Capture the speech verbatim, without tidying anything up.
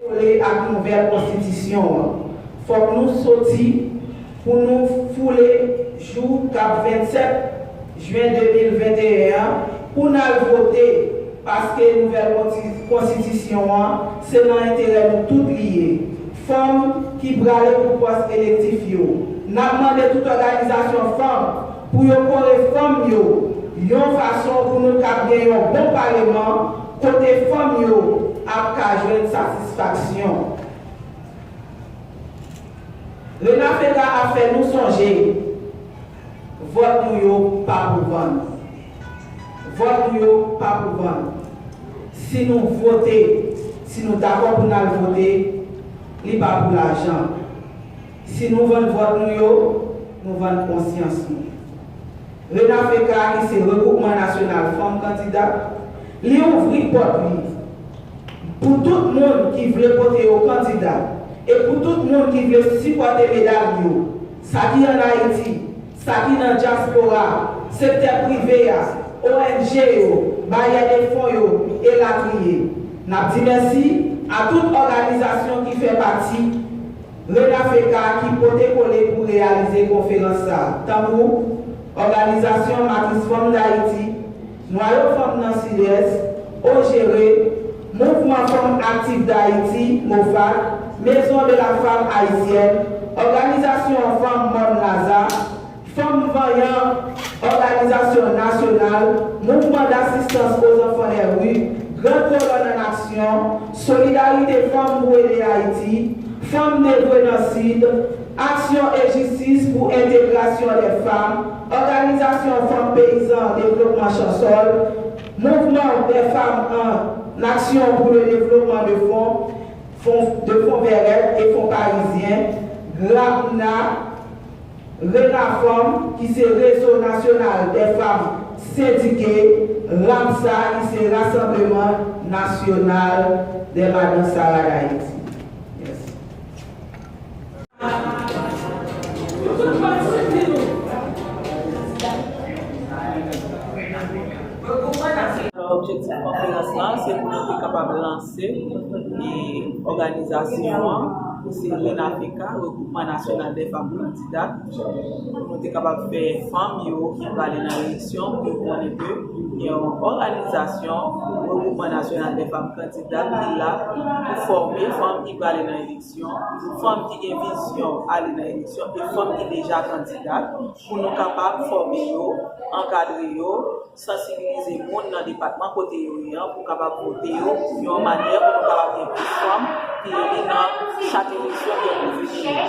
kole ak nouvèl konstitisyon an. Fòk nou soti pou nou foule jou k ap vennsèt jen de mil venteyen an pou n al vote, paske nouvèl konti- konstitisyon an se nan enterè nou tout li ye. Fanm ki prale pou pòs elektif yo. N ap mande tout òganizasyon fanm pou yo kore fanm yo yon fason pou nou kab gen yon bon paleman kote fanm yo ap ka jwenn satisfaksyon. Renafeca ap fè nou sonje, vòt nou yo pa pou vann. Vòt nou yo pa pou vann. Si nou vote, si nou dakò pou n al vote, li pa pou lajan. Si nou vann vòt nou yo, nou vann konsyans nou. Renafeca, ki se Regwoupman Nasyonal Fanm Kandida, li ouvri pòt li pou tout moun ki vle pote yo kandida e pou tout moun ki vle sipòte medam yo, sa ki ann Ayiti, sa ki nan dyaspora, sektè prive a, O N G yo, bayè de fon yo, elatriye. N ap di mèsi a tout òganizasyon ki fè pati Renafeca ki pote kole pou reyalize konferans sa a, tankou Òganizasyon Matris Fanm Dayiti, Nwayo Fanm nan Sidès, Ogere, Mouvman Fanm Aktif Dayiti, MOFAD, Maison de la Femme Haïtienne, Òganizasyon Fanm Mòn Laza, Fanm Vanyan, Òganizasyon Nasyonal, Mouvman d'Assistance aux Enfants des Rues, Grande Colonne en Action, Solidarité Fanm pou Ede Ayiti, Fanm Devwe nan Sid, Aksyon e Jistis pou Entegrasyon dè Fanm, Òganizasyon Fanm Peyizan Devlopman Chansòl, Mouvman dè Fanm an Aksyon pou le Devlopman de Fon, Fon, de Fon Vèrèt e Fon Parizyen, GRAPNA, RENAFANM, ki se Rezo Nasyonal dè Fanm Sendike, RAMSA, ki se Rassemblement National des Madanm Sara d'Haïti. Mèsi. Objektif konferans lan, se pou nou te kapab lanse e òganizasyon an, ki se RENAFECA, Regwoupman Nasyonal dè Fanm Kandida, pou nou te kapab fè fanm yo ki prale nan eleksyon pou yo konnen ke gen yon òganizasyon, Regwoupman Nasyonal dè Fanm Kandida, ki la pou fòme fanm ki prale nan eleksyon, fanm ki gen vizyon ale nan eleksyon e fanm ki deja kandida, pou nou kapab fòme yo, ankadre yo, sansibilize moun nan depatman kote yo ye an pou kapab vote yo, yon manyè pou nou kapab gen plis fanm ki eli nan chak eleksyon ki ap vini yo.